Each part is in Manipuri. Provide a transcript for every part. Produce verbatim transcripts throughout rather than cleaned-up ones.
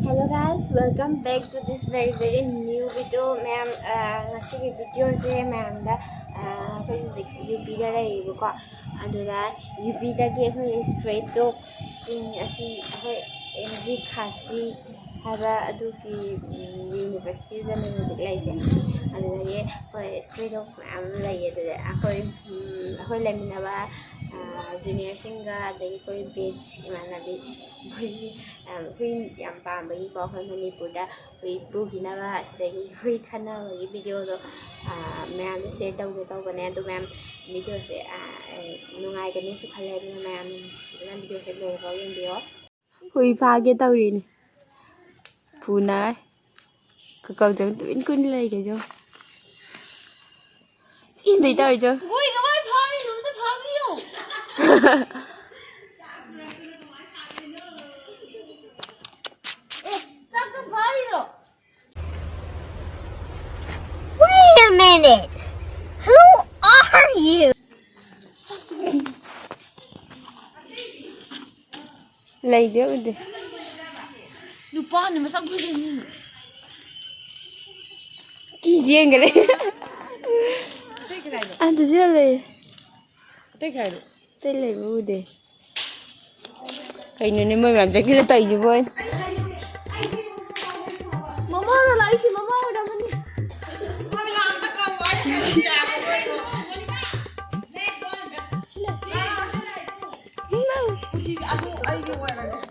Hello guys, welcome back to this very very new video. ꯃꯌꯥꯝ, ꯑ, ꯉꯁꯤꯒꯤ ꯚꯤꯗꯤꯑꯣꯁꯦ ꯃꯌꯥꯝꯗ, ꯑ, ꯑꯩꯈꯣꯏ ꯍꯧꯖꯤꯛ ꯌꯨ ꯄꯤꯗ ꯂꯩꯔꯤꯕꯀꯣ, ꯑꯗꯨꯗ ꯌꯨ ꯄꯤꯗꯒꯤ ꯑꯩꯈꯣꯏ ꯁ꯭ꯇ꯭ꯔꯦ ꯗꯣꯒꯁꯤꯡ ꯑꯁꯤ ꯑꯩꯈꯣꯏ ꯑꯦꯝ ꯖꯤ ꯈꯥꯁꯤ ꯍꯥꯏꯕ ꯑꯗꯨꯒꯤ, ꯎꯝ, ꯌꯨꯅꯤꯚꯔꯁꯤꯇꯤꯗꯅꯦ ꯍꯧꯖꯤꯛ ꯂꯩꯔꯤꯁꯦ꯫ ꯑꯗꯨꯗꯒꯤ ꯑꯩꯈꯣꯏ ꯁ꯭ꯇ꯭ꯔꯦ ꯗꯣꯒꯁ ꯃꯌꯥꯝ ꯑꯃ ꯂꯩꯌꯦ꯫ ꯑꯗꯨꯗ ꯑꯩꯈꯣꯏ, ꯎꯝ, ꯑꯩꯈꯣꯏ ꯂꯩꯃꯤꯟꯅꯕ, ꯑ, ꯖꯨꯅꯤꯌꯔꯁꯤꯡꯒ, ꯑꯗꯒꯤ ꯑꯩꯈꯣꯏ ꯕꯦꯠꯁ ꯏꯃꯥꯟꯅꯕꯤ, ꯑꯩꯈꯣꯏꯒꯤ, ꯑ, ꯍꯨꯏ ꯌꯥꯝ ꯄꯥꯝꯕꯒꯤꯀꯣ, ꯑꯩꯈꯣꯏ ꯃꯅꯤꯄꯨꯔꯗ ꯍꯨꯏ ꯄꯨꯈꯤꯅꯕ ꯑꯁꯤꯗꯒꯤ ꯍꯨꯏ ꯈꯟꯅꯕꯒꯤ ꯚꯤꯗꯤꯑꯣꯗꯣ, ꯑ, ꯃꯌꯥꯝꯗ ꯁꯤꯌꯔ ꯇꯧꯒꯦ ꯇꯧꯕꯅꯦ꯫ ꯑꯗꯨ ꯃꯌꯥꯝ ꯚꯤꯗꯤꯑꯣꯁꯦ, ꯑ, ꯅꯨꯡꯉꯥꯏꯒꯅꯤꯁꯨ ꯈꯜꯂꯦ, ꯑꯗꯨꯅ ꯃꯌꯥꯝ ꯐꯖꯅ ꯚꯤꯗꯤꯑꯣꯁꯦ ꯂꯣꯏꯐꯥꯎ ꯌꯦꯡꯕꯤꯌꯣ꯫ ꯍꯨꯏ ꯐꯥꯒꯦ ꯇꯧꯔꯤꯅꯦ꯫ ꯄꯨꯅ ꯀꯀꯧꯖꯪ ꯇꯨꯃꯤꯟ ꯀꯨꯟ ꯂꯩꯒꯦꯁꯨ꯫ ꯆꯦꯟꯗꯣꯏ ꯇꯧꯔꯤꯁꯨ꯫ ꯍꯨꯏ ꯀꯃꯥꯏ ꯐꯥꯔꯤꯅꯣ? ꯑꯝꯇ ꯐꯥꯕꯤꯌꯣ꯫ ꯑꯦ, ꯆꯥꯛꯇ ꯐꯥꯔꯤꯔꯣ? Wait a minute! Who are you? ꯂꯩꯗꯦ ꯎꯗꯦ꯫ ꯅꯨꯄꯥꯅꯤ ꯃꯁꯛ ꯐꯖꯩꯅꯤ꯫ ꯀꯤ ꯆꯦꯟꯈ꯭ꯔꯦ꯫ ꯑꯇꯩ ꯀꯗꯥꯏꯗ? ꯑꯗꯨꯁꯨ ꯌꯥꯝ ꯂꯩ꯫ ꯑꯇꯩ ꯀꯗꯥꯏꯗ? ꯑꯇꯩ ꯂꯩꯕ ꯎꯗꯦ꯫ ꯀꯩꯅꯣꯅꯦ ꯃꯣꯏ ꯃꯌꯥꯝ ꯆꯪꯁꯤꯜꯂ ꯇꯧꯔꯤꯁꯤꯕꯣ? ꯃꯃꯥꯔꯣ ꯂꯥꯛꯏꯁꯤ? ꯃꯃꯥ ꯑꯣꯏꯔꯝꯃꯅꯤ꯫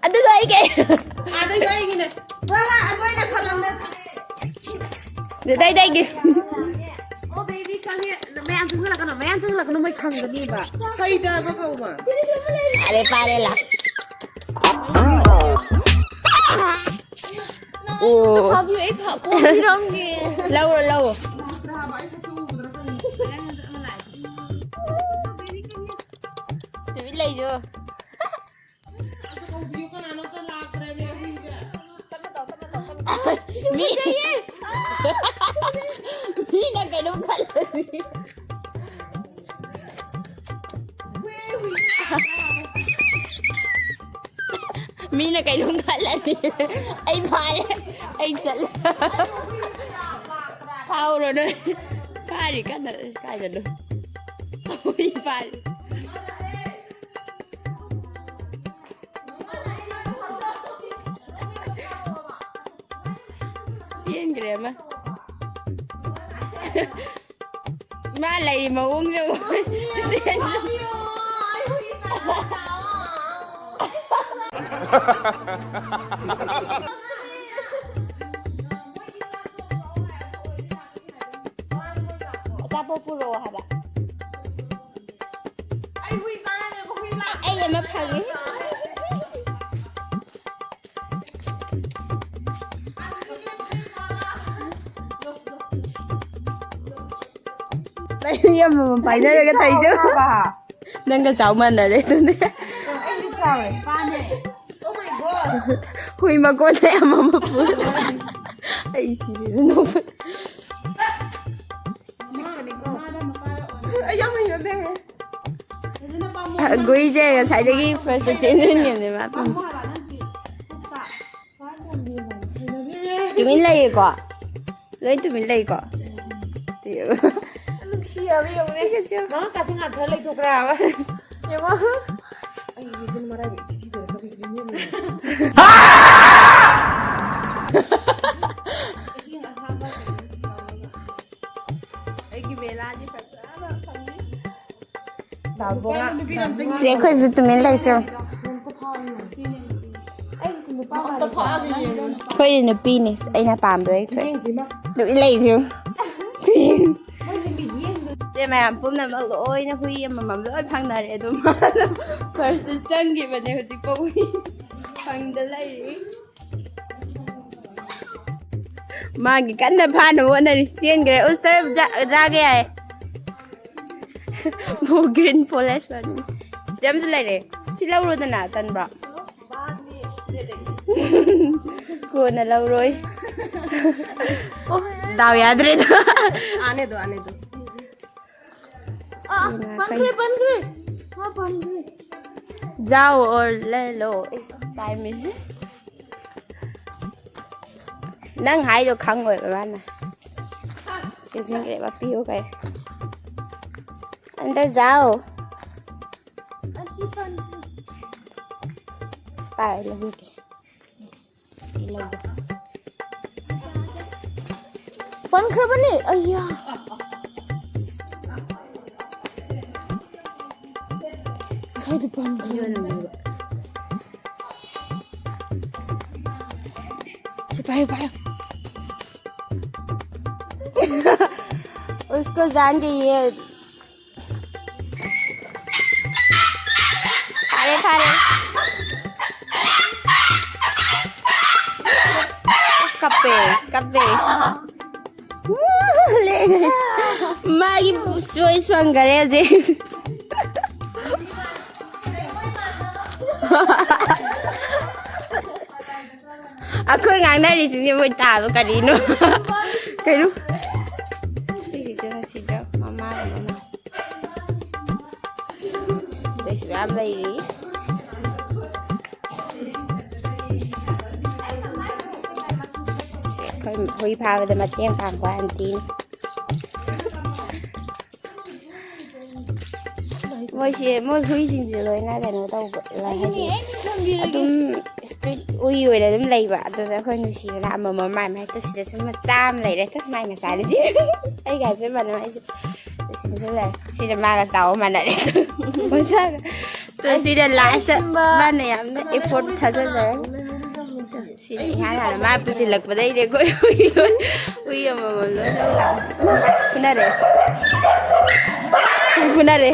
ꯑꯗꯨꯗꯣ ꯑꯩꯒꯤ꯫ ꯑꯗꯩꯗꯤ ꯑꯩꯒꯤꯅꯦ꯫ ꯍꯣꯏ, ꯍꯣꯏ, ꯑꯗꯨ ꯑꯩꯅ ꯈꯜꯂꯝꯃꯦ꯫ ꯑꯗꯨꯗꯩꯗꯤ ꯑꯩꯒꯤ꯫ ꯑꯣ, baby, ꯆꯪꯉꯦ꯫ ꯃꯌꯥꯝ ꯆꯪꯁꯤꯜꯂꯛꯀꯅꯣ, ꯃꯌꯥꯝ ꯆꯪꯁꯤꯜꯂꯛꯀꯅꯣ, ꯃꯣꯏ ꯈꯪꯒꯅꯤꯕ꯫ ꯍꯩꯗꯕ ꯀꯧꯕ꯫ ꯄꯥꯔꯦ, ꯄꯥꯔꯦ, ꯂꯥ꯫ ꯑꯣ꯫ ꯐꯥꯕꯤꯌꯨ, ꯑꯩ ꯐꯥ-, ꯄꯣꯝꯕꯤꯔꯝꯒꯦ꯫ ꯂꯧꯔꯣ, ꯂꯧꯔꯣ꯫ ꯇꯨꯃꯤꯟ ꯂꯩꯌꯣ꯫ ꯃꯤ-, ꯃꯤꯅ ꯀꯩꯅꯣꯝ ꯈꯜꯂꯅꯤ꯫ ꯃꯤꯅ ꯀꯩꯅꯣꯝ ꯈꯜꯂꯅꯤ꯫ ꯑꯩ ꯐꯥꯔꯦ꯫ ꯑꯩ ꯆꯠꯂꯦ꯫ ꯐꯥꯍꯧꯔꯣ ꯅꯣꯏ꯫ ꯐꯥꯔꯤ ꯀꯟꯅ꯫ ꯀꯥꯏꯗꯅꯣ? ꯍꯨꯏ ꯐꯥꯔꯤ꯫ ꯆꯦꯟꯈ꯭ꯔꯦ ꯑꯃ꯫ ꯃꯥ ꯂꯩꯔꯤ ꯃꯑꯣꯡꯁꯦ ꯎ-, ꯆꯦꯟ-, ꯑꯆꯥꯄꯣꯠ ꯄꯨꯔꯛꯑꯣ ꯍꯥꯏꯕ꯫ ꯑꯩ ꯑꯃ ꯐꯪꯉꯤ꯫ ꯅꯪ ꯃꯤ ꯑꯃꯃꯝ ꯄꯥꯏꯅꯔꯒ ꯊꯩꯖꯧ꯫ ꯅꯪꯒ ꯆꯥꯎ ꯃꯥꯟꯅꯔꯦ ꯑꯗꯨꯅꯦ꯫ ꯑꯩꯗꯤ ꯆꯥꯎꯔꯦ꯫ ꯄꯥꯅꯦ꯫ Oh my God꯫ ꯍꯨꯏ ꯃꯀꯣꯟꯗ ꯑꯃꯃꯝ ꯄꯨꯔꯦ꯫ ꯑꯩ ꯁꯤꯔꯦꯗ ꯅꯣꯛꯄꯗ꯫ ꯑꯩ ꯌꯥꯝ ꯍꯩꯅꯗꯦ꯫ ꯒꯨꯏꯁꯦ ꯉꯁꯥꯏꯗꯒꯤ first ꯆꯦꯟꯁꯤꯟꯈꯤꯕꯅꯦ ꯃꯥ꯫ ꯇꯨꯃꯤꯟ ꯂꯩꯔꯦꯀꯣ? ꯂꯣꯏ ꯇꯨꯃꯤꯟ ꯂꯩꯀꯣ? ꯅꯨꯡꯁꯤꯌꯦꯕ ꯌꯦꯡꯉꯨꯅꯦ꯫ ꯃꯉꯛꯀꯥꯁꯦ ꯉꯥꯊꯔ ꯂꯩꯊꯣꯛꯈ꯭ꯔꯦ ꯍꯥꯏꯕ꯫ ꯌꯦꯡꯉꯣ꯫ ꯑꯩ ꯏꯕꯦꯝꯃ ꯃꯔꯥꯏꯕꯛ ꯏꯊꯤ ꯊꯤꯗꯣꯔꯦ, ꯀꯔꯤ ꯏꯕꯦꯝꯃ꯫ ꯏꯁꯤꯡ ꯑꯁꯥꯕ ꯀꯩꯅꯣ ꯇꯧꯔꯒ꯫ ꯑꯩꯒꯤ ꯕꯦꯂꯥꯗꯤ ꯐꯖꯅ ꯐꯪꯉꯤ꯫ ꯆꯦ, ꯑꯩꯈꯣꯏꯁꯨ ꯇꯨꯃꯤꯟ ꯂꯩꯁꯦ꯫ ꯑꯩꯈꯣꯏꯗꯤ ꯅꯨꯄꯤꯅꯦ, ꯑꯩꯅ ꯄꯥꯝꯕꯗꯣ ꯑꯩ ꯊꯣꯛꯑꯦ꯫ ꯇꯨꯃꯤꯟ ꯂꯩꯁꯦ꯫ ꯆꯦ, ꯃꯌꯥꯝ ꯄꯨꯝꯅꯃꯛ ꯂꯣꯏꯅ ꯍꯨꯏ ꯑꯃꯃꯝ ꯂꯣꯏ ꯐꯪꯅꯔꯦ꯫ ꯑꯗꯨꯝ first ꯆꯪꯈꯤꯕꯅꯦ, ꯍꯧꯖꯤꯛꯐꯥꯎ ꯍꯨꯏ ꯐꯪꯗ ꯂꯩꯔꯤ꯫ ꯃꯥꯒꯤ ꯀꯟꯅ ꯐꯥꯅꯕ ꯍꯣꯠꯅꯔꯤ꯫ ꯆꯦꯟꯈ꯭ꯔꯦ꯫ ꯎꯁꯇꯔ ꯆꯥ-, ꯆꯥꯒꯦ ꯌꯥꯏ꯫ ꯕꯣ green forest ꯐꯪꯉꯤ꯫ ꯁꯤꯗ ꯑꯃꯁꯨ ꯂꯩꯔꯦ꯫ ꯁꯤ ꯂꯧꯔꯣꯗꯅ, ꯇꯟꯕ꯭ꯔꯣ? ꯀꯣꯟꯅ ꯂꯧꯔꯣꯏ꯫ ꯑꯣ, ꯗꯥꯎ ꯌꯥꯗ꯭ꯔꯦꯗ꯫ आने दो, आने दो। ꯁꯤꯅ ꯄꯟꯈ꯭ꯔꯦ, ꯀꯩ- ꯄꯟꯈ꯭ꯔꯦ꯫ ꯃꯥ ꯄꯟꯈ꯭ꯔꯦ꯫ जाओ और ले लो। टाइम में ꯅꯪ ꯍꯥꯏꯗꯣ ꯈꯪꯉꯣꯏꯕ ꯃꯥꯅ꯫ ꯆꯦꯟꯁꯤꯟꯈ꯭ꯔꯦꯕ, ꯄꯤꯌꯨ ꯀꯩ꯫ अंदर जाओ। ꯄꯥꯏ, ꯂꯧꯕꯤꯔꯛꯀꯦꯁꯦ꯫ ꯁꯤ ꯂꯧꯒꯦ꯫ ꯄꯟꯈ꯭ꯔꯕꯅꯦ꯫ ꯑꯩꯌꯥ꯫ ꯉꯁꯥꯏꯗꯣ ꯄꯟꯈ꯭ꯔꯕꯅꯦ꯫ ꯁꯤ ꯄꯥꯏꯌꯨ, ꯄꯥꯏꯌꯨ꯫ उसको जान के ये ꯐꯔꯦ, ꯐꯔꯦ꯫ ꯀꯞꯄꯦ, ꯀꯞꯄꯦ꯫ ꯂꯦꯡꯉꯦ꯫ ꯃꯥꯒꯤ ꯆꯣꯏꯁ ꯐꯪꯈꯔꯦ ꯍꯧꯖꯤꯛ꯫ ꯑꯩꯈꯣꯏ ꯉꯥꯡꯅꯔꯤꯁꯤꯅꯦ ꯃꯣꯏ ꯇꯥꯕ ꯀꯔꯤꯅꯣ? ꯀꯩꯅꯣ? ꯁꯤꯒꯤꯁꯦ ꯉꯁꯤꯗ ꯃꯃꯥꯒꯤ ꯃꯅꯥꯎ꯫ ꯑꯗꯩꯁꯨ ꯃꯌꯥꯝ ꯂꯩꯔꯤ꯫ ꯑꯩꯈꯣꯏ ꯍꯨꯏ ꯐꯥꯕꯗ ꯃꯇꯦꯡ ꯄꯥꯡꯕ ꯑꯟꯇꯤꯅꯤ꯫ ꯃꯣꯏꯁꯦ, ꯃꯣꯏ ꯍꯨꯏꯁꯤꯡꯁꯦ ꯂꯣꯏꯅ ꯀꯩꯅꯣ ꯇꯧꯕ, ꯍꯥꯏꯗꯤ ꯑꯗꯨꯝ ꯁ꯭ꯇ꯭ꯔꯤꯠ ꯍꯨꯏ ꯑꯣꯏꯅ ꯑꯗꯨꯝ ꯂꯩꯕ꯫ ꯑꯗꯨꯗ ꯑꯩꯈꯣꯏ ꯅꯨꯡꯁꯤꯕꯅ ꯑꯃꯃꯝ ꯃꯥꯏ ꯃꯥꯏ ꯆꯠꯁꯤꯗ ꯁꯨꯝ ꯃꯆꯥ ꯑꯃ ꯂꯩꯔꯦ꯫ ꯃꯥꯏ ꯃꯆꯥꯗꯨꯗꯤ ꯑꯩꯒ ꯍꯥꯏꯐꯦꯠ ꯃꯥꯟꯅꯕ ꯑꯩꯁꯦ꯫ ꯁꯤꯗ ꯂꯩꯔꯦ꯫ ꯁꯤꯗ ꯃꯥꯒ ꯆꯥꯎꯕ ꯃꯥꯟꯅꯔꯦ꯫ ꯃꯁꯥꯒ꯫ ꯑꯗꯣ ꯁꯤꯗ ꯂꯥꯁꯇ ꯃꯥꯅ ꯌꯥꯝꯅ ꯑꯦꯐꯣꯔꯠ ꯊꯥꯖꯖꯔꯦ꯫ ꯁꯤꯗ ꯏꯍꯥꯟ ꯍꯥꯟꯅ ꯃꯥ ꯄꯨꯁꯤꯜꯂꯛꯄꯗꯩꯅꯦ ꯑꯩꯈꯣꯏ ꯍꯨꯏ ꯂꯣꯏ-, ꯍꯨꯏ ꯑꯃꯃꯝ ꯂꯣꯏ ꯂꯧ ꯂꯥꯛꯑꯣ꯫ ꯐꯨꯅꯔꯦ꯫ ꯍꯨꯏ ꯐꯨꯅꯔꯦ꯫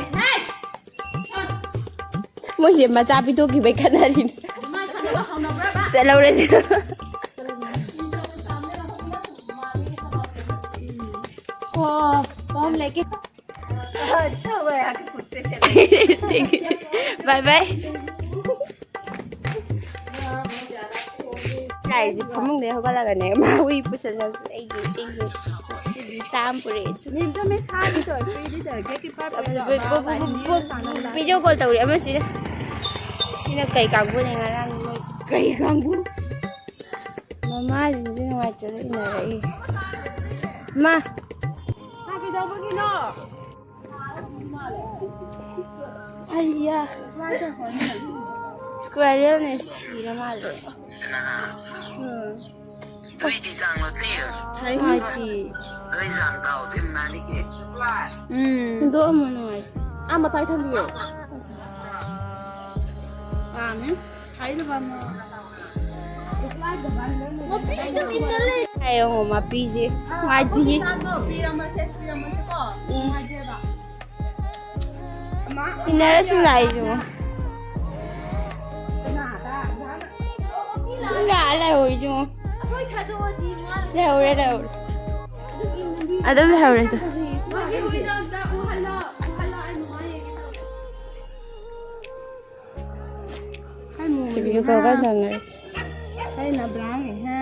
ꯃꯣꯏꯁꯦ ꯃꯆꯥ ꯄꯤꯊꯣꯛꯈꯤꯕꯩ ꯈꯠꯅꯔꯤꯅꯦ꯫ ꯆꯠꯍꯧꯔꯁꯤ꯫ ꯑꯣ, ꯄꯥꯝ ꯂꯩꯀꯦ꯫ अच्छा हुआ यहाँ के कुत्ते चले। Bye bye. ꯂꯥꯛꯏꯁꯦ ꯐꯃꯨꯡꯗꯩ ꯍꯧꯒꯠꯂꯒꯅꯦ꯫ ꯃꯥ ꯍꯨꯏ ꯄꯨꯁꯜꯂꯛꯄ꯫ ꯑꯩꯒꯤ, ꯑꯩꯒꯤ ꯁꯤꯗꯤ ꯆꯥꯝ ꯄꯨꯔꯛꯑꯦ꯫ ꯅꯦꯝꯆꯥ ꯃꯦꯁꯥꯒꯤꯗꯣ ꯄꯤꯔꯤꯗ ꯒꯦꯠꯀꯤꯄꯔ ꯄꯤꯔꯤꯗꯣ ꯑꯃ ꯚꯤꯗꯤꯑꯣ ꯀꯣꯜ ꯇꯧꯔꯤ ꯑꯃꯁꯤꯅ꯫ ꯑꯩꯅ ꯀꯩ ꯀꯥꯡꯕꯨꯅꯦ ꯉꯔꯥꯡ ꯅꯣꯏ ꯀꯩ ꯀꯥꯡꯕꯨ? ꯃꯃꯥꯁꯤꯡꯁꯨ ꯅꯨꯡꯉꯥꯏꯇꯗꯅ ꯏꯟꯅꯔꯛꯏ꯫ ꯃꯥ꯫ ꯃꯥ ꯀꯩꯗꯧꯕꯒꯤꯅꯣ? ꯑꯩꯌꯥ꯫ ꯁ꯭ꯀ꯭ꯋꯥꯔꯦꯜꯅꯦ ꯁꯤꯔ ꯃꯥꯜꯂꯦ꯫ ꯎꯝ꯫ ꯅꯨꯡꯉꯥꯏꯇꯦ꯫ ꯎꯝ꯫ ꯍꯨꯟꯗꯣꯛꯑꯝꯃꯣ ꯅꯨꯡꯉꯥꯏꯇꯦ꯫ ꯑꯥ, ꯃꯇꯥꯏ ꯊꯝꯕꯤꯌꯣ꯫ ꯄꯥꯝꯃꯦ꯫ ꯍꯥꯏꯌꯣ, ꯃꯄꯤꯁꯦ꯫ ꯃꯥꯗꯤ꯫ ꯏꯟꯅꯔ ꯁꯨꯝ ꯂꯥꯛꯏꯁꯦ ꯌꯦꯡꯉꯣ꯫ ꯁꯨꯝ ꯂꯥꯛꯑ ꯂꯩꯍꯧꯔꯤꯁꯦ ꯌꯦꯡꯉꯣ꯫ ꯂꯩꯍꯧꯔꯦ, ꯂꯩꯍꯧꯔꯦ꯫ ꯑꯗꯨꯝ ꯂꯩꯍꯧꯔꯦ ꯑꯗꯣ꯫ ꯁꯤꯕꯤꯁꯨ ꯀꯧꯔꯀꯥꯟ ꯊꯝꯈ꯭ꯔꯦ꯫ ꯑꯩꯅ ꯕ꯭ꯔꯥꯎꯟ ꯏꯍꯦ꯫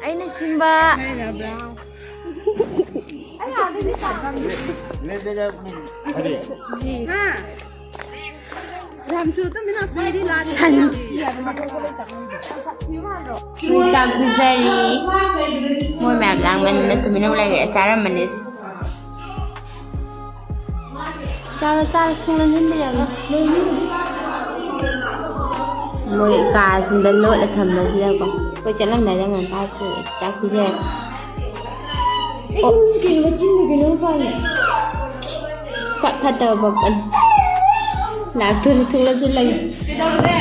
ꯑꯩꯅ ꯁꯤꯟꯕ꯫ ꯑꯩꯅ ꯕ꯭ꯔꯥꯎꯟ꯫ ꯍꯥ? ꯔꯥꯝꯁꯨ ꯇꯨꯃꯤꯟꯅ ꯐꯝꯗꯤ ꯂꯥꯛ-꯫ ꯁꯟ꯫ ꯃꯣꯏ ꯆꯥꯛ ꯄꯤꯖꯔꯤ꯫ ꯃꯣꯏ ꯃꯌꯥꯝ ꯂꯥꯡꯃꯟꯗꯅ ꯇꯨꯃꯤꯟꯅ ꯂꯩꯈ꯭ꯔꯦ꯫ ꯆꯥꯔꯝꯃꯅꯤ꯫ ꯆꯥꯔꯣ, ꯆꯥꯔꯣ, ꯊꯣꯡ ꯂꯣꯟꯁꯤꯟꯕꯤꯔꯒꯦ꯫ ꯃꯣꯏ ꯀꯥꯁꯤꯗ ꯂꯣꯠꯂ ꯊꯝꯕꯁꯤꯗꯀꯣ, ꯑꯩꯈꯣꯏ ꯆꯠꯂꯝꯗꯥꯏꯗ ꯉꯟꯇꯥ ꯊꯣꯛꯑꯦ, ꯆꯥꯛ ꯄꯤꯖꯔꯦ꯫ ꯑꯩꯒꯤ ꯍꯧꯖꯤꯛ ꯀꯩꯅꯣ ꯃꯆꯤꯟꯗ ꯀꯩꯅꯣꯝ ꯄꯥꯜꯂꯦ꯫ ꯐꯠ ꯐꯠꯇꯕ ꯄꯛꯄꯅꯤ꯫ ꯂꯥꯛꯇꯣꯔꯦ, ꯊꯣꯡ ꯂꯣꯟꯁꯤꯜꯂꯒꯦ꯫ ꯀꯩꯗꯧꯔꯒꯦ?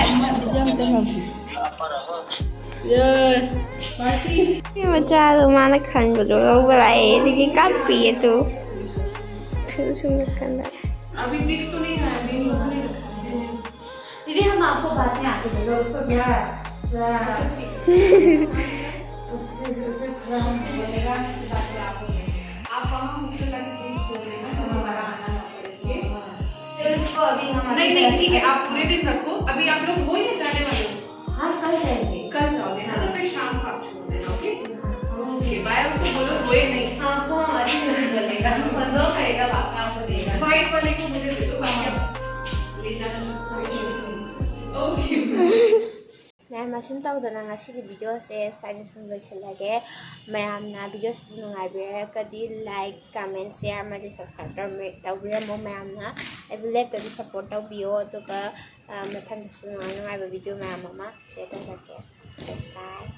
ꯁꯤ ꯃꯆꯥꯗꯣ ꯃꯥꯅ ꯈꯟꯕꯗꯣ ꯂꯧꯕ ꯂꯥꯛꯑꯦ, ꯑꯗꯒꯤ ꯀꯥꯞꯄꯤꯌꯦ ꯇꯨ꯫ ꯁꯨꯝ ꯁꯨꯝ ꯀꯥꯟꯗ꯫ अभी दिख तो नहीं रहा है, मेन लोगों ने रखा है। दीदी, हम आपको बाद में आके मिलो, उसको क्या, थोड़ा, अच्छा, ठीक है। उससे, उससे थोड़ा हम बोलेगा, फिर बात आपको बोलेगा। आप वहाँ हॉस्टल आके प्लीज छोड़ देना, हमें बाहर आना ना पड़े, ओके? फिर उसको अभी हम नहीं, नहीं, ठीक है, आप पूरे दिन रखो। अभी आप लोग हो या जाने वाले हो? हाँ, कल जाएंगे। कल जाओगे ना, तो फिर शाम को आप छोड़ देना, ओके? Okay, bye. उसको बोलो रोए नहीं। हाँ, उसको हमारी जरूरत लगेगा, मजा आएगा, पापा आपको देगा। व्हाइट वाले को मुझे दे दो, बाकी आप ले जाना, कोई इशू नहीं। ओके। ꯃꯌꯥꯝ, ꯑꯁꯨꯝ ꯇꯧꯗꯅ ꯉꯁꯤꯒꯤ videoꯁꯦ ꯁ꯭ꯋꯥꯏꯗ ꯁꯨꯝ ꯂꯣꯏꯁꯤꯜꯂꯒꯦ꯫ ꯃꯌꯥꯝꯅ videoꯁꯤꯕꯨ ꯅꯨꯡꯉꯥꯏꯕꯤꯔꯒꯗꯤ like, comment, share ꯑꯃꯗꯤ subscribe ꯇꯧꯔꯝꯃꯤ-, ꯇꯧꯕꯤꯔꯝꯃꯣ꯫ ꯃꯌꯥꯝꯅ ꯑꯩꯕꯨ ꯂꯦꯞꯇꯕꯤ support ꯇꯧꯕꯤꯌꯣ꯫ ꯑꯗꯨꯒ, ꯑ, ꯃꯊꯪꯗꯁꯨ ꯅꯨꯡꯉꯥꯏ ꯅꯨꯡꯉꯥꯏꯕ video ꯃꯌꯥꯝ ꯑꯃ share ꯇꯧꯖꯔꯛꯀꯦ꯫ Bye꯫